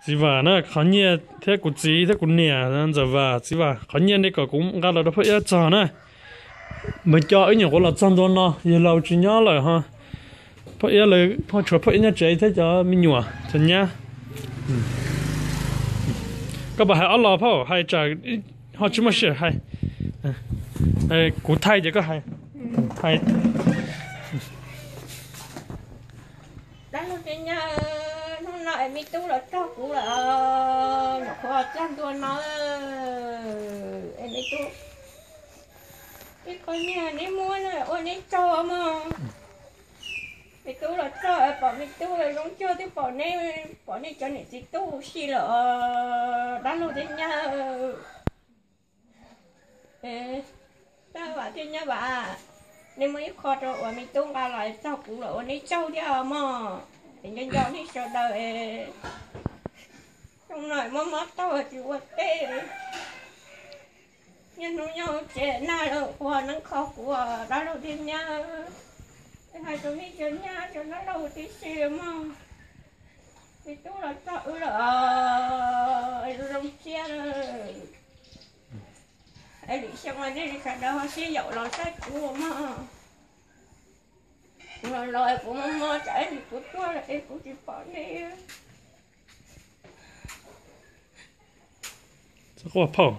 Txiv Vam na, qhov nyiaj thiab kuv txiv thiab kuv niam Ntxawm Vam, Txiv Vam, qhov nyiaj nej kom kuv nqa los rau phauj Iab txog na. Npawg Coj wb nyuam qhuav los txog ntua no, yawg laus tsis nyob lawm ho. Phauj Iab lawv, phauj, tshuav phauj Iab nyob tsev thiab cov me nyuam cov nyab. Koj puas hais ob los phauj, hais tsam ho tsis muaj sij hais. Kuv thaij ces koj hais. Hais. Dab laug thiab nyab, hnub no es me tub los txog kuv lawm, nyuam qhuav txog ntua no es me tub, ib qho nyiaj neb muab ua neb tsaug mog. Me tub los txog pom me tub zoo cuag twb pom neb, pom nej cov niam txiv tub si lawm os dab laug thiab nyab. Tab Vam thiab nyab Vam, nej muab ib qho rau uas me tub nqa los txog kuv los ua neb tsaug thiab mog. Es nco nco nej sawv daws es xyoo no mob mob taug tsis ua teb, niaj hnub nyob hauv tsev nag ua neeb kho kuv dab laug thiab nyab. Es hais rau nej cov nyab cov dab laug tib si mog, me tub los txog wb lawm, zoo siab lawm. Es lwm xyoo nej sawv daws ho sib yaum los saib kuv mog. Kuv los los es kuv mob mob tsam ib ntsis kuv tuag lawm es kuv tsis pom nej. Txhob quaj phauj.